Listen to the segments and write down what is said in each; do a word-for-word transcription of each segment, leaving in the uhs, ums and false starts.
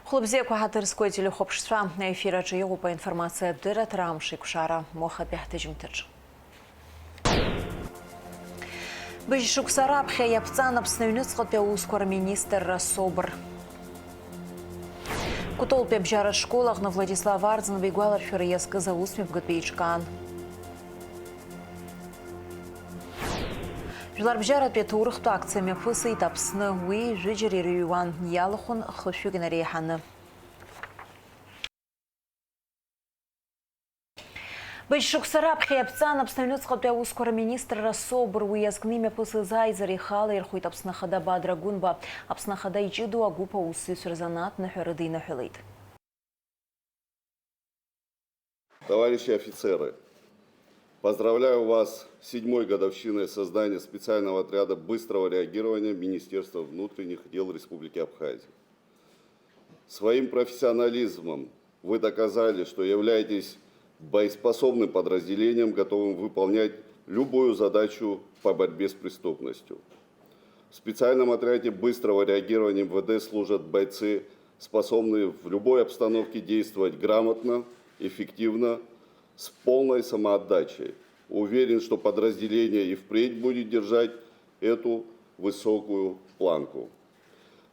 Хәлыбзиақәа ҳаҭыр зқәу ателехәаԥшцәа, аефир аҿы иҟоуп аинформациатә дырраҭара Амш еиқәшара, уахатәи ҳҭыжьымҭаҿы. Быжь шықәса раԥхьа иаԥҵан Аԥсны аҩныҵҟатәи аусқәа рминистрра СОБР. Кәтолтәи абжьаратә школ аҟны Владислав Арӡынба игәаларшәара иазкыз аусмҩаԥгатәи еиҿкаан. Жәларбжьаратәи аҭоурыхтә акциа мҩаԥысит Аԥсны, уи жәыџьара ирыҩуан, иалахәын хышәҩык инареиҳаны. Быжь шықәса раԥхьа иаԥҵан Аԥсны аҩныҵҟатәи аусқәа рминистрра СОБР, уи иазкны имҩаԥысыз аизара ихы алаирхәеит Аԥсны Ахада Бадра Гәынба. Аԥсны Ахада иҷыдоу агәыԥ аусзуҩцәа рзанааҭ ныҳәа рыдиныҳәалеит. Товарищи офицеры, поздравляю вас с седьмой годовщиной создания специального отряда быстрого реагирования Министерства внутренних дел Республики Абхазия. Своим профессионализмом вы доказали, что являетесь боеспособным подразделением, готовым выполнять любую задачу по борьбе с преступностью. В специальном отряде быстрого реагирования МВД служат бойцы, способные в любой обстановке действовать грамотно, эффективно, с полной самоотдачей. Уверен, что подразделение и впредь будет держать эту высокую планку.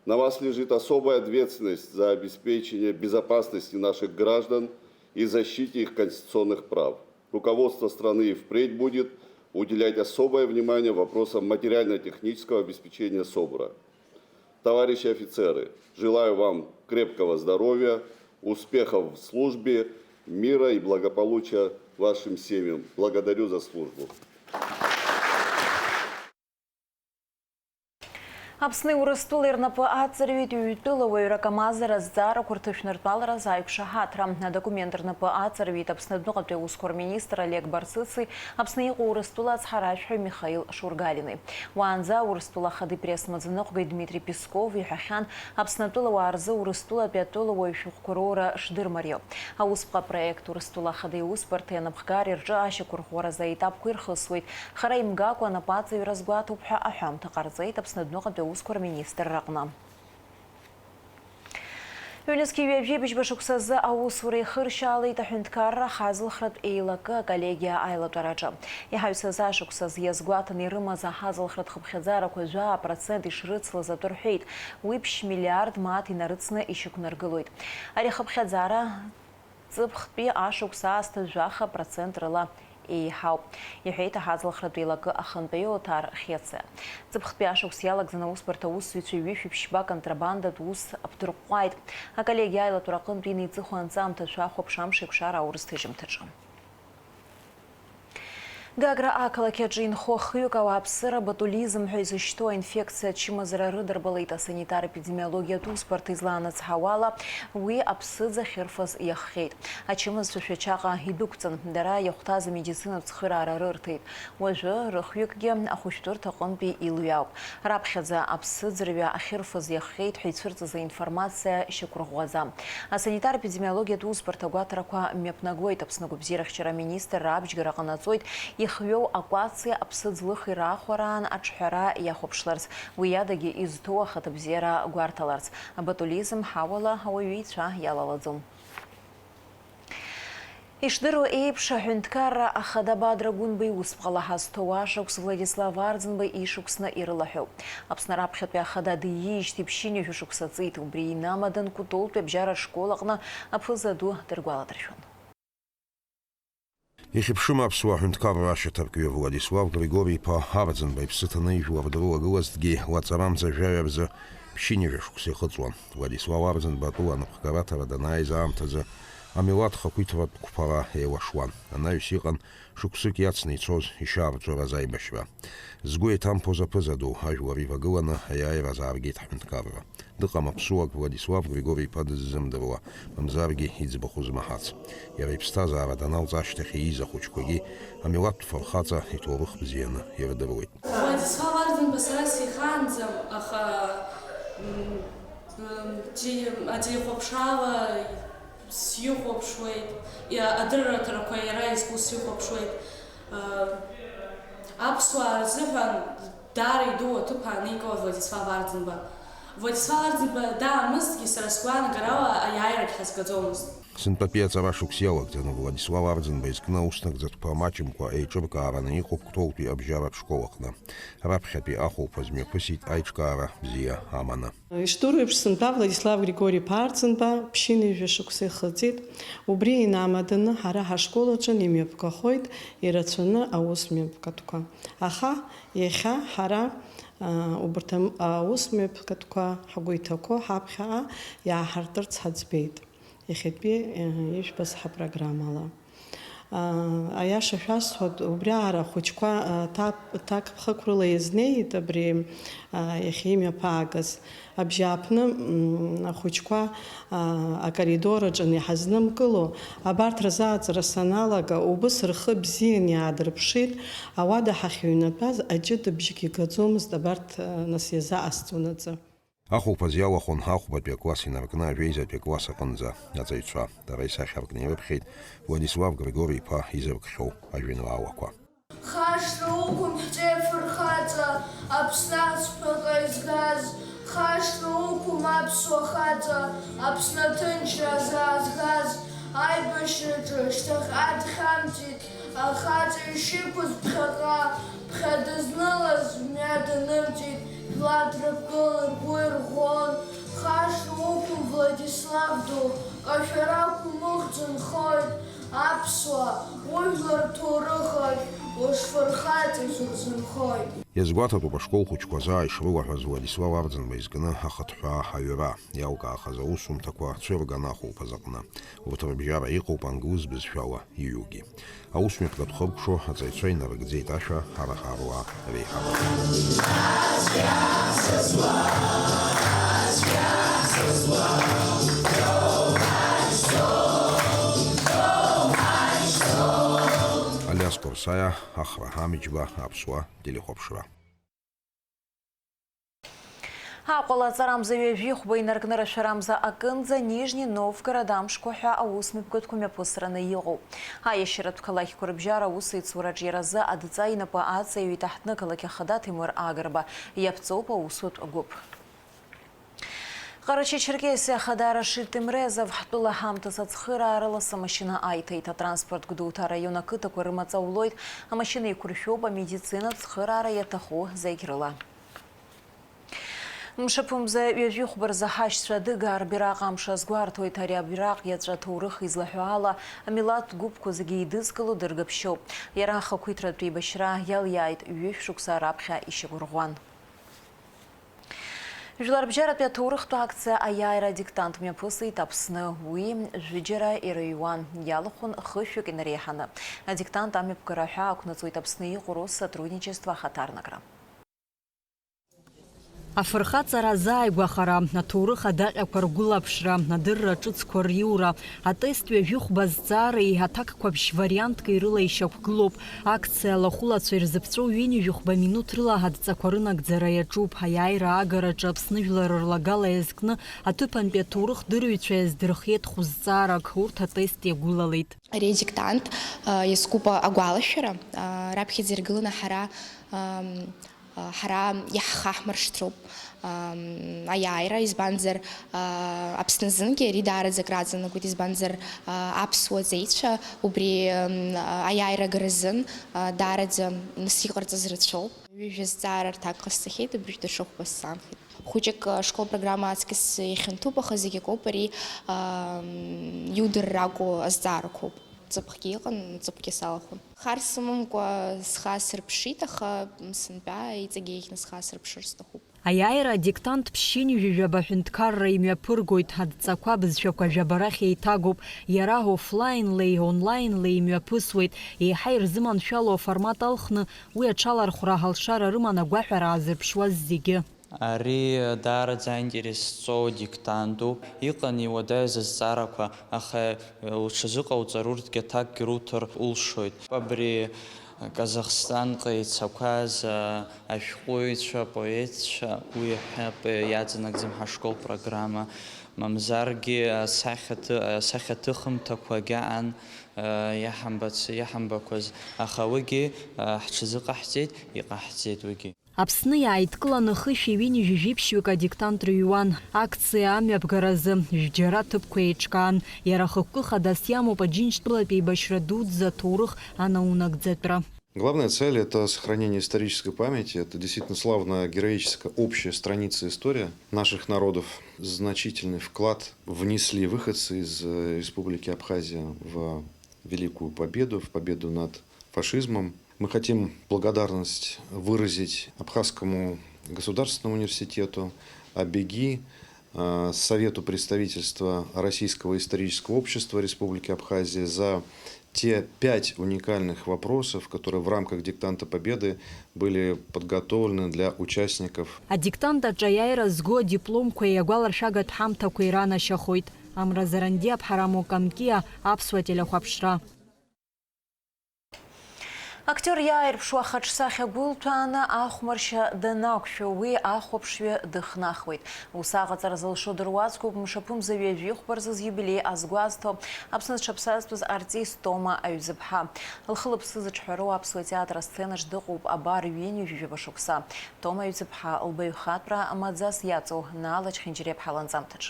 На вас лежит особая ответственность за обеспечение безопасности наших граждан и защите их конституционных прав. Руководство страны и впредь будет уделять особое внимание вопросам материально-технического обеспечения СОБРа. Товарищи офицеры, желаю вам крепкого здоровья, успехов в службе, мира и благополучия вашим семьям. Благодарю за службу. Аԥсни Урыстәылеи рнапы аҵарҩит ҩтәыла уаҩрак амазара азҵаарақәа рҭышәныртәаларазы аиқәшаҳаҭра. Адокумент рнапы аҵарҩит Аԥсны адәныҟатәи аусқәа рминистр Олег Барцыци Аԥсны иҟоу Урыстәыла ацҳаражәҳәаҩ Михаил Шургалини. Уаанӡа Урыстәыла Ахада ипресс-маӡаныҟәгаҩ Дмитри Песков иҳәахьан, Аԥсны атәылауаа рзы Урыстәылатәи атәылауаҩ шәҟәқәа роура шдырмарио. Аусԥҟа апроект Урыстәыла Ахада иусбарҭеи анапхгареи рҿы ашьақәырӷәӷәаразы аетапқәа ирхысуеит. Хара имгакәа анапаҵаҩра азгәаҭоуп ҳәа аҳәамҭа ҟарҵеит Аԥсны адәныҟатәи аусқәа рминистрра аҟны. Ҩнызқьи ҩажәи быжьба шықәсазы аусура ихыршьаалеит аҳәынҭқарра ахаҵалхратә еилакы аколлегиа аилатәараҿы. Иҳаҩсыз ашықәсазы иазгәаҭаны ирымаз аҳаҵалхратә хыԥхьаӡарақәа жәаа процент ишрыцлаз атәы рҳәеит. Уи ԥшь миллиард мааҭ инарыцны ишьақәнаргылоит. Ари ахыԥхьаӡара ҵыԥхтәи ашықәс аасҭа жәаха процент рыла еиҳауп, иҳәеит аҳаҵалхратә еилакы ахантәаҩы Оҭар Хьециа. Ҵыԥхтәи ашықәс иалагӡаны аусбарҭа аусзуҩцәа ҩышәи ԥшьба контрабандатә ус аԥдырҟәҟәааит. Аколлегиа аилатәара аҟынтә инеиҵыху анҵамҭа шәахәаԥш Амш еиқәшара аурыс ҭыжьымҭаҿы. Гагра ақалақь аҿы инхо хҩык ауааԥсыра ботулизм ҳәа изышьҭоу аинфекциа ачымазара рыдырбалеит асанитар-епидемиологиатә усбарҭа излаанацҳауала, уи аԥсыӡ ахьырфаз иахҟьеит. Ачымазцәа Шәачаҟа идәықәҵан, дара иахәҭаз амедицинатә цхыраара рырҭеит. Уажәы рыхҩыкгьы ахәышәтәырҭаҟынтәи илҩаауп. Раԥхьаӡа аԥсыӡырҩа ахьырфаз иахҟьеит ҳәа ицәырҵыз аинформациа шьақәырӷәӷәаӡам. Асанитар-епидемиологиатә усбарҭа агәаҭарақәа мҩаԥнагоит. Аԥсны агәабзиарахьчара аминистрра абџьгара ҟанаҵоит ихҩоу акәаци аԥсыӡ лыхи раахәараан аҿҳәара иахәаԥшларц, уи адагьы изҭоу ахаҭабзиара гәарҭаларц. Аботулизм ҳауала ауаҩы ицәа иалалаӡом. Ишдыру еиԥш, аҳәынҭқарра ахада Бадра Гәынба иусԥҟала ҳазҭоу ашықәс Владислав Арӡынба ишықәсны ирылаҳәоуп. Аԥсны раԥхьатәи ахада диижьҭеи ԥшьынҩажәа шықәса ҵит, убри инамадан Кәтолтәи абжьаратә школ аҟны аԥыза ду дыргәаладыршәон. Ихьыԥшым аԥсуа ҳәынҭқарра ашьаҭаркҩы Владислав Григори-иԥа Арӡынба иԥсы ҭаны ижәлар дрылагылазҭгьы, уаҵарамза жәаҩа рзы ԥшьынҩажәа шықәса ихыҵуан. Владислав Арӡынба атәыла анапхгараҭара данааиз аамҭазы амилаҭ хақәиҭратә қәԥара еилашуан. Анаҩс иҟан шықәсык иацны ицоз ишьаарҵәыраз аибашьра. Згәы еиҭамԥоз аԥыза ду, ажәлар ивагыланы аиааира азааргеит ҳҳәынҭқарра. Дыҟам аԥсуак Владислав Григори-иԥа дыззымдыруа, мамзаргьы иӡбахә змаҳац. Иара иԥсҭазаара даналҵ ашьҭахь ииз ахәыҷқәагьы амилаҭтә фырхаҵа иҭоурых бзианы ирыдыруеит. Владислав Арӡынба сара сихаанӡам, аха, м, м, те-, ателехәаԥшрала сихәаԥшуеит, иа-, адырраҭарақәа иара изку сихәаԥшуеит. Аԥсуаа рзыҳәан даара идуу аҭыԥ ааникылаз Владислав Арӡынба. Владислав Арӡынба даамызҭгьы, сара сгәаанагарала, аиааирагь ҳазгаӡомызт. Сынтәатәи аҵара шықәс иалагӡаны Владислав Арӡынба изкны аус нагӡатәқәа маҷымкәа еиҿыркаараны иҟоуп Гәҭоутәи абжьаратә школ аҟны. Раԥхьатәи ахәылԥаз мҩаԥысит аиҿкаара бзиа аманы. Ишдыру еиԥш, сынтәа Владислав Григори-иԥа Арӡынба ԥшьынҩажәа шықәса ихыҵит. Убри инамаданы ҳара ҳашкол аҿы имҩаԥгахоит ирацәаны аус мҩаԥгатәқәа. Аха иахьа ҳара, аа, убарҭ ам-, аус мҩаԥгатәқәа ҳгәы иҭақәо ҳаԥхьаҟа иааҳартырц ҳаӡбеит. Иахьатәи, э, ижәбаз ҳапрограммала. Аа, аиаша шәасҳәоит, убриаҟара ахәыҷқәа, аа, ҭак-, ҭакԥхықәрыла иазнеит абри, аа, иахьа имҩаԥаагаз. Абжьааԥны, м, ахәыҷқәа, аа, акоридор аҿы иҳазнымгыло, абарҭ рзааӡара саналага, убыс рхы бзиан иаадырԥшит, ауада ҳахьыҩнатәаз аҷыдабжьгьы гаӡомызт абарҭ, аа, нас иазаҟасҵон аӡы. Ахәылԥаз иалахәын ахәбатәи акласс инаркны ажәеизатәи акласс аҟынӡа аҵаҩцәа. Дара исахьаркны ирыԥхьеит Владислав Григори-иԥа изыркхьоу ажәеинраалақәа. Хашҭра уқәым ҳҵеи афырхаҵа, Аԥсны ацәԥаҟа изгаз, хашҭра уқәым аԥсуа хаҵа, Аԥсны аҭынчра азаазгаз, аибашьраҿы шьҭахьҟа дхьамҵит, ахаҵа ишиқәыз ԥхьаҟа, ԥхьа дызнылаз мҩа данымҵит, жәлар дрыԥгылан ргәы ирӷәӷәон, хашҭра уқәым Владислав ду, кашәарақә умыхьӡо нхоит, аԥсуа, ужәлар рҭоурыхахь ушфырхаҵаз урзынхоит. Иазгәаҭатәуп ашкол хәыҷқәа заа ишрылаҳәаз Владислав Арӡынба изкны ахыҭҳәаа аҩра, иалкаахаз аусумҭақәа цәырган ахәылԥаз аҟны. Урҭ рыбжьара иҟоуп англыз бызшәала иҩугьы. Аусмҩаԥгатә хыркәшо аҵаҩцәа инарыгӡеит ашәа ҳара ҳаруаа реиҳабы. Алиас Қорсаиа, Ахра Ҳамиџьба, Аԥсуа телехәаԥшра. Аҟәа лаҵарамза ҩажәихәба инаркны рашәарамза акынӡа Нижни Новгород амшқәа ҳәа аусмҩаԥгатәқәа мҩаԥысраны иҟоуп. Аиашьаратә қалақьқәа рыбжьара аус еицураҿиаразы адҵа инапы аҵаиҩит аҳҭны-қалақь ахада Ҭемыр Агрба, иаԥҵоуп аусутә гәыԥ. Ҟарачы-Черкесиа ахада Рашид Темрезов ҳтәыла ҳамҭас ацхыраара лас амашьына аиҭеит. Атранспорт Гәдоуҭа араион ақыҭақәа рымаҵ аулоит, амашьына еиқәыршәоуп амедицинатә цхыраара иаҭаху зегь рыла. Мшаԥымза ҩажәихәба рзы ҳашьцәа адыгаа рбираҟ амш азгәарҭоит. Ари абираҟ иаҵәа аҭоурых излаҳәо ала, амилаҭтә гәыԥқәа зегьы еидызкыло дыргаԥшьоуп. Иара ахақәиҭратә еибашьра иалиааит ҩышә шықәса раԥхьа ишьақәырӷәӷәан. Жәларбжьаратәи аҭоурыхтә акциа аиааира адиктант мҩаԥысит Аԥсны. Уи жәыџьара ирыҩуан, иалахәын хышәҩык инареиҳаны. Адиктант амҩаԥгара ҳәа ақәнаҵоит Аԥсны иҟоу Россотрудничество ахаҭарнакра. Афырхаҵара азааигәахара, аҭоурых адаҟьақәа ргәылаԥшра, адырра ҿыцқәа риура, атест ҩажәихәба азҵаареи аҭакқәа ԥшь вариантк ирыла ишьақәгылоуп. Акциа алахәылацәа ирзыԥҵәоу ҩынҩажәихәба минуҭ рыла адҵақәа рынагӡара иаҿуп. Аиааира агараҿы Аԥсны жәлар рлагала иазкны аҭыԥантәи аҭоурыхдырҩцәа иаздырхиеит хәызҵаарак, урҭ атест иагәылалеит. Ари адиктант, а, иазкуп агәалашәара, а, раԥхьаӡа иргыланы ҳара, ам, а, ҳара иаҳхаҳмыршҭроуп, ам, аиааира, избанзар, а, Аԥсны азынгьы ари даараӡа акраҵанакуеит, избанзар, а, аԥсуа ҵеицәа убри, ам, а, аиааира агаразын, а, даараӡа нас иҟарҵаз рацәоуп. Ҩажәа зҵаара рҭак ҟасҵахьеит, абыржә даҽа хәба сзаанхеит. Хәыҷык, а, школ программа аҵкыс ихьанҭоуп, аха зегь акоуп, ари, ам, иудырра акәу азҵаарақәоуп. Ҵыԥхгьы иҟан, ҵыԥгьы салахәын. Хар сымамкәа схы аасырԥшит, аха сынтәа иҵегь еиӷьны схы аасырԥшыр сҭахуп. Аиааира адиктант ԥшьынҩажәи жәаба ҳәынҭқарра имҩаԥыргоит, адҵақәа бызшәақәа жәаба рахь еиҭагоуп, иара офлаинлеи онлаинлеи имҩаԥысуеит, еиҳа ирзыманшәало аформат алхны, уи аҽалархәра алшара рыман агәаҳәара аазырԥшуаз зегьы. Ари даараӡа аинтерес зҵоу диктантуп. Иҟан иуадаҩыз азҵаарақәа, аха уҽазыҟауҵар, урҭгьы аҭакгьы руҭар улшоит. Абри Казахстанҟа ицақәаз ашәҟәыҩҩцәа, апоетцәа, уи ҳәа иаҵанакӡам ҳашкол программа, мамзаргьы асахьаҭы-, асахьаҭыхымҭақәагьы аан, иаҳамбац-, иаҳамбақәаз, аха уигьы ҳҽазыҟаҳҵеит, иҟаҳҵеит уигьы. Аԥсны иааидкыланы хышәи ҩынҩажәи жәиԥшьҩык адиктант рыҩуан. Акциа амҩаԥгаразы жәџьара ҭыԥқәа еиҿкаан. Иара ахықәкы хадас иамоуп Аџьынџьтәылатә еибашьра дуӡӡа аҭоурых анаунагӡатәра. Главная цель — это сохранение исторической памяти. Это действительно славная, героическая, общая страница истории наших народов. Значительный вклад внесли выходцы из, э, Республики Абхазия в Великую Победу, в победу над фашизмом. Мы хотим благодарность выразить Абхазскому государственному университету, АБГИ, э, Совету представительства Российского исторического общества Республики Абхазия за те пять уникальных вопросов, которые в рамках диктанта Победы были подготовлены для участников. Адиктант аҿы аиааира зго адипломқәеи агәаларшәагатә ҳамҭақәеи ранашьахоит. Амра Заранди, Аԥҳараму Камкиа, Аԥсуа телехәаԥшра. Актиор иааирԥшуа ахаҿсахьа гәылҭәааны ахәмаршьа данақәшәо, уи ахәаԥшҩы дыхнахуеит. Ус аҟаҵара зылшо дыруаӡәкуп мшаԥымза ҩажәи хәба рзы зиубилеи азгәазҭо Аԥсны зҽаԥсазтәыз артист Тома Аҩӡыԥҳа. Лхы-лыԥсы зыҿҳәароу Аԥсуа театр асценаҿ дыҟоуп абар ҩынҩажәижәаба шықәса. Тома Аҩӡыԥҳа лбаҩхатәра маӡас иаҵоу Наала Чхинџьариаԥҳа ланҵамҭаҿ.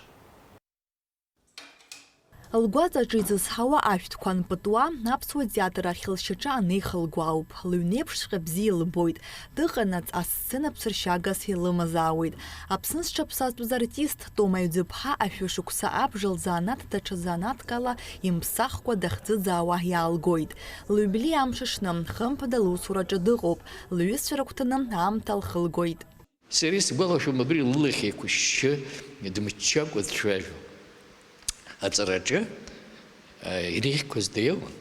Лгәаҵаҿы изызҳауа ашәҭқәа анпытуа, аԥсуа театр ахь лшьаҿа анеихылго ауп. Лыҩнеиԥшҵәҟьа бзиа илбоит. Дыҟанаҵ асцена ԥсыршьагас илымазаауеит. Аԥсны зҽаԥсазтәыз артист Тома Аҩӡыԥҳа ашәышықәса абжа лзанааҭ даҽа занааҭк ала имԥсахкәа дахӡыӡаауа иаалгоит. Лиубилеи амш аҽны, хымԥада лусураҿы дыҟоуп. Лҩызцәа рыгәҭаны аамҭа лхылгоит. Сара исгәалашәом, абри лылахь еиқәышьшьы, дмыччакәа дцәажәо. Аҵараҿы, а, иреиӷьқәаз даиуан.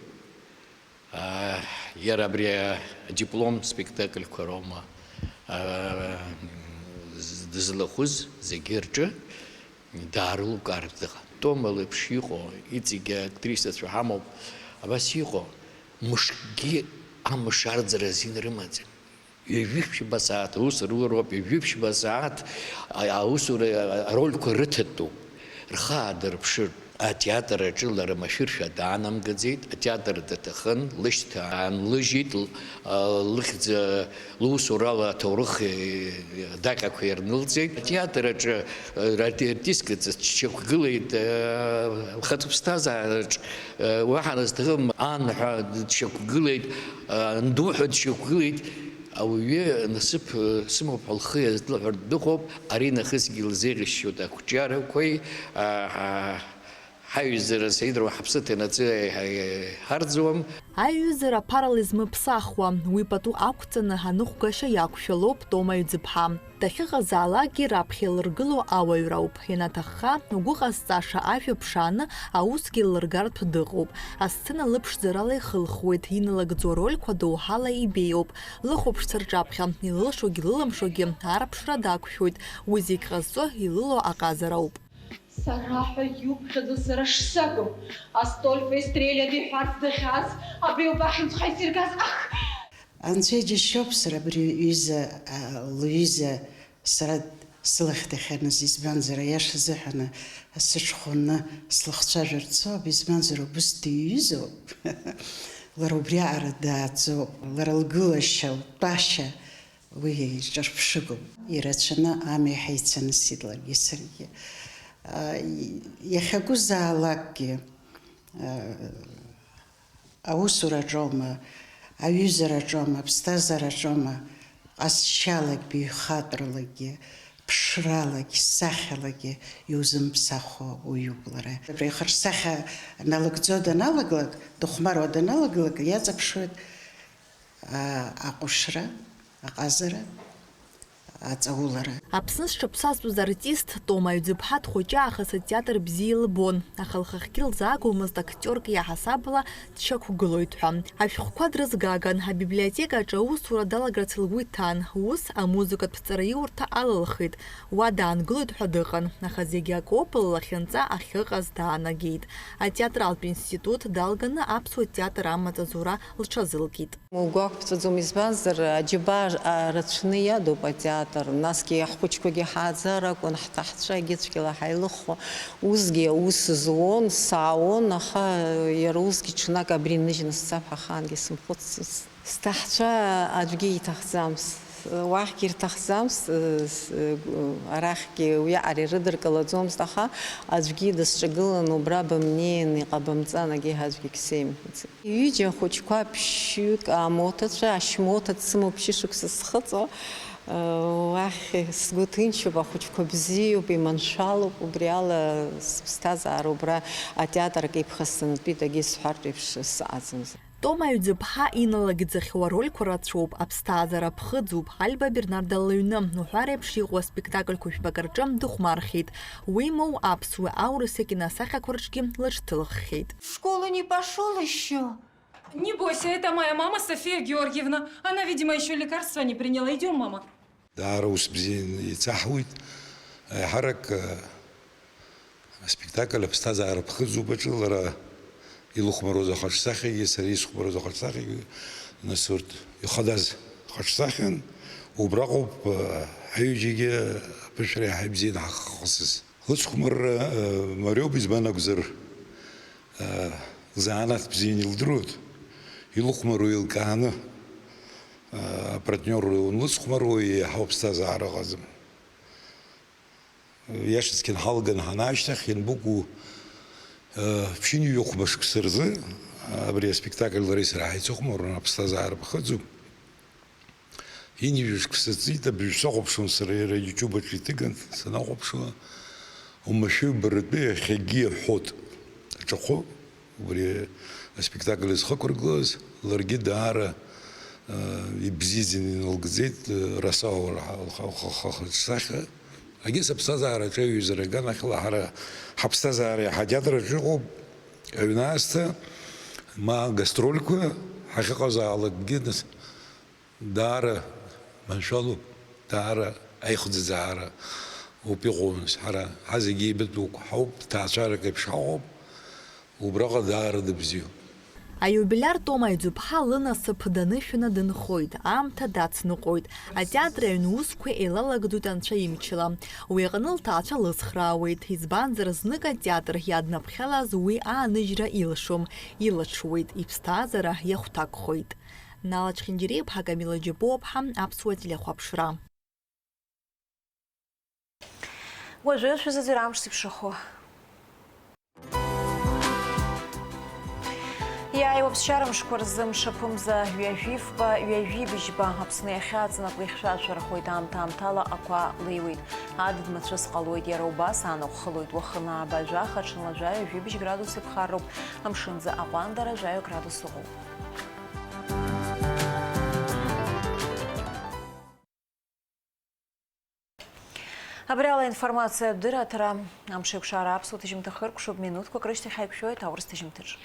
А, иара абри адиплом спектакльқәа роума, а, з-, дызлахәыз зегьы рҿы даарылукаартә дыҟан. Тома леиԥш иҟоу, иҵегьы актрисацәа ҳамоуп, абас иҟоу, мышкгьы амш арӡра азин рымаӡам. Ҩажәи ԥшьба сааҭ аус руроуп, ҩажәи ԥшьба сааҭ а-, аусура арольқәа рыҭатәуп, рхы аадырԥшыртә. Атеатр аҿы лара машәыршәа даанамгаӡеит, атеатр даҭахын, лышьҭа аанлыжьит, л-, а, лыхьӡ, лусурала аҭоурых, е, даҟьақәа ирнылҵеит. Атеатр аҿы, а, арти-, артистка ҵас дшьақәгылеит, а, лхатә ԥсҭазаараҿ, а, уаҳа назҭахым ан ҳәа дшьақәгылеит, а, анду ҳәа дшьақәгылеит. Ауаҩы насыԥ, э, сымоуп ҳәа лхы иазлаҳәартә дыҟоуп, ари нахысгьы илзеиӷьасшьоит ақәҿиарақәеи, а, ҳа-, ҳаҩызара сеидроу ҳаԥсы ҭанаҵы ҳа-, ҳарӡуам. Аиҩызара ԥарала измыԥсахуа, уи пату ақәҵаны аныҟәгашьа иақәшәалоуп Тома Аҩӡыԥҳа. Дахьыҟазаалакгьы раԥхьа илыргыло ауаҩрауп. Ианаҭахха, угәы ҟазҵаша ажәа ԥшааны аусгьы ллыргартә дыҟоуп. Асцена лыԥшӡарала ихылхуеит, иналыгӡо арольқәа доуҳала ибеиоуп. Лыхәаԥшцәа рҿаԥхьа, илылшогьы лылымшогьы арԥшра дақәшәоит. Уи зегь ҟазҵо илыло аҟазарауп. Сара ҳәа иуԥхьаӡо сара шсакәым, Астольфа Истреля диҳәарц дахьааз, абри убахьынҵәҟьа исиргаз, ах! Анцәа иџьашьоуп сара абри ҩыза, а, лҩыза сара сылахь дахьаныз, избанзар, аиаша азыҳәан сыҽхәны слыхцәажәарц ауп, избанзар, убыс диҩызоуп. Лара убриаҟара дааӡоуп, лара лгылашьа, лтәашьа, уи иҿырԥшыгоуп. Ирацәаны амҩа ҳаицанысит ларгьы саргьы. А, и-, иахьакәызаалакгьы, а, аусураҿоума, аҩызараҿоума, аԥсҭазаараҿоума, ҟазшьалагь, баҩхатәралагьы, ԥшралагь, сахьалагь иузымԥсахуа уаҩуп лара. Абри ахаҿсахьа налыгӡо даналаглак, дыхәмаруа даналаглак, иаҵаԥшуеит, а, аҟәышра, аҟазара, аҵаулара. Аԥсны зҽаԥсазтәыз артист Тома Аҩӡыԥҳа дхәыҷы аахыс атеатр бзиа илбон, аха лхахьгьы лзаагомызт актиорк иаҳасабала дшьақәгылоит ҳәа. Ашәҟәқәа дрызгаган, абиблиотекаҿы аусура далагарц лгәы иҭан, ус, амузыкатә ҵараиурҭа алылхит. Уа даангылоит ҳәа дыҟан, аха зегь акоуп, ллахьынҵа ахьыҟаз даанагеит. Атеатралтә институт далганы аԥсуа театр амаҵзура лҽазылкит. Угәы ақәҵәаӡом, избанзар, аџьабаа рацәаны иадуп атеатр, насгьы ҳхәыҷқәагьы ҳааӡар акәын, ҳҭаҳцәагьы цәгьала ҳаилыхо, усгьы аус зуан, саауан, аха иара усгьы ҽнак абри ныжьны сцап ҳәа ахаангьы сымхәыццызт. Сҭаҳцәа аӡәгьы иҭахӡам, Уахьгьы ирҭахӡамызт, арахьгьы уиаҟара ирыдыркылаӡомызт, аха аӡәгьы дысҿагыланы убра бымнеин, иҟабымҵан, егьи аӡәгьы сеимҳәаӡеит. Ҩыџьа ахәыҷқәа ԥшьҩык аамоҭацәа, ашьмоҭа дсымоуп ԥшьышықәса схыҵуа. Уахь сгәы ҭынчуп, ахәыҷқәа бзиоуп, иманшәалоуп, убри ала сыԥсҭазаара убра атеатр акы иԥхасҭанатәит, егьи сҳәартә еиԥш сыҟаӡамызт. Тома Аҩӡыԥҳа иналагӡахьоу арольқәа рацәоуп, аԥсҭазаара ԥхыӡуп, Альба Бернарда лыҩны, уҳәа реиԥш иҟоу аспектакльқәа жәпак рҿы дыхәмархьеит. Уимоу, аԥсуа, аурыс акиносахьақәа рҿгьы лыҽҭылххьеит. В школу не пошёл ещё? Не бойся, это моя мама София Георгиевна. Она, видимо, ещё лекарства не приняла. Идём, мама. Даара ус бзианы еицаҳуеит. Еиҳарак, э, аспектакль аԥсҭазаара ԥхыӡуп аҿы лара илыхәмаруаз ахаҿсахьагьы, сара исыхәмаруаз ахаҿсахьагьы, нас урҭ ихадаз ахаҿсахьан, убраҟоуп, э, ҳаҩыџьагьы аԥышәара иаҳа ибзианы ҳахысыз. Лыцхәмарра, э, мариоуп, избан акәзар, э, лзанааҭ бзианы илдыруеит, илыхәмаруа еилкааны, э, апартниор унлыцхәмаруа еиҳау аԥсҭазаара ыҟаӡам. Иашаҵәҟьаны ҳалганы ҳанаашьҭахь, ианбыкәу, э, ԥшьынҩажәи хәба шықәса рзы, э, абри аспектакль лареи сареи ҳаицыхәмаруан, аԥсҭазаара ԥхыӡуп. Ҩынҩажәа шықәса ҵит, абыржә сахәаԥшуан сара иара YouTube аҿы иҭыган, санахәаԥшуа, оумашәа ҩба ртәы иахьагьы иаҳәоит. Аҿахәы, убри аспектакль зхықәыргылаз, ларгьы даара, э, ибзиаӡаны иналгӡеит, э, Расао лхаҿсахьа. Егьыс аԥсҭазаараҿы аиҩызара аганахьала ҳара ҳаԥсҭазаара иаҳа атеатр аҿы иҟоуп, аҩны аасҭа, ма гастрольқәа ҳахьыҟазаалакгьы, нас, даара маншәалоуп, даара аихӡыӡаара ауп иҟоу, нас, ҳара ҳазегьы еибытәуп, ҳауп, ҭаацәарак еиԥш ҳаҟоуп, убраҟа даара дыбзиоуп. Аиубилиар Тома Аҩӡыԥҳа лынасыԥ данышәаны дынхоит, аамҭа дацныҟәоит. Атеатр аҩны усқәа еилалагӡоит анцәа имчала. Уи аҟны лҭаацәа лыцхраауеит, избанзар, знык атеатр иаднаԥхьалаз уи ааныжьра илшом, илаҽуеит, иԥсҭазаара иахәҭакхоит. Нала Чхинџьариаԥҳа, Камила Џьапуаԥҳа, Аԥсуа телехәаԥшра. Уажәы шәзыӡырҩ амш зеиԥшрахо. Иааиуа аԥсшьара мшқәа рзы мшаԥымза ҩажәифба, ҩажәибжьба Аԥсны иахьааҵнакуа ихьшәашәарахоит, аамҭа-аамҭала ақәа леиуеит. Адыд мацәыс ҟалоит, иара убас анаҟә хылоит, уахынла ааба жәаха, ҽынла жәаҩа, жәибжь градус иԥхарроуп, амшынӡы аҟәандара жәаҩа градус ыҟоуп. Абри ала аинформациатә дырраҭара амшеикәшара аԥсуа ҭыжьымҭа хыркәшоуп, минуҭқәак рышьҭахь ҳаиқәшәоит аурыс ҭыжьымҭаҿы.